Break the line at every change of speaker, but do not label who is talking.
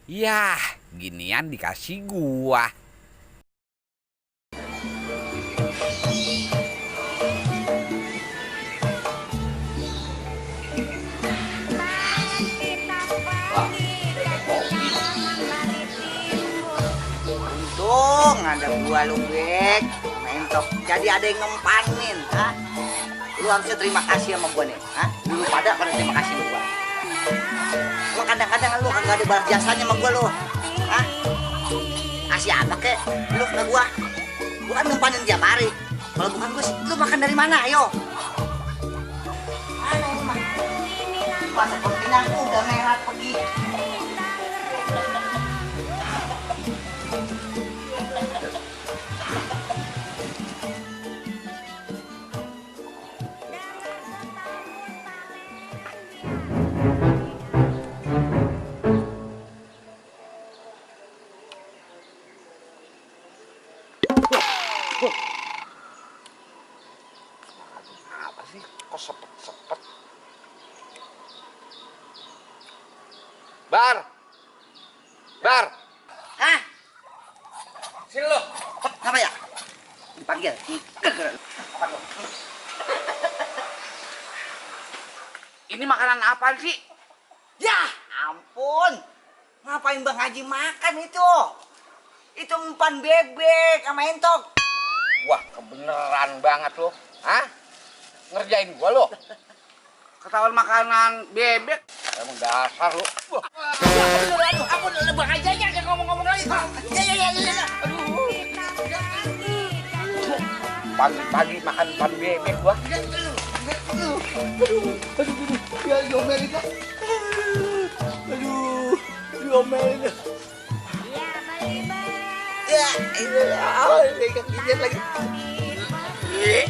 Yah, ginian dikasih gua.
Untung ada gua lu, Bek. Mentok. Jadi ada yang ngempanin, ha? Lu harusnya terima kasih sama gua nih, ha? Lu pada terima kasih sama gua. Gua kadang-kadang lu kagak ada balas jasanya sama gua lu. Ha? Kasih apa kek? Lu ke gua. Gua kan ngempanin tiap hari. Kalau bukan gua, lu makan dari mana, ayo? Mana lu mah? Masa penting aku udah merah pergi. Apa sih? Kok sepet-sepet?
Bar. Bar.
Hah?
Sini lo.
Apa ya? Dipanggil. Apa tuh?
Ini makanan apa sih?
Ya ampun. Ngapain Bang Haji makan itu? Itu umpan bebek sama entok.
Wah, kebeneran banget lo. Hah? Ngerjain gua lo. Ketahuan makanan bebek. Emang dasar lo.
Ampun, Bang Haji aja yang ngomong-ngomong lagi. Ya. Aduh.
Pagi-pagi makan pan bebek gua.
Aduh. Ya diomelin dah. Aduh, diomelin dah. Ya, ini kegiatan lagi.
Bek.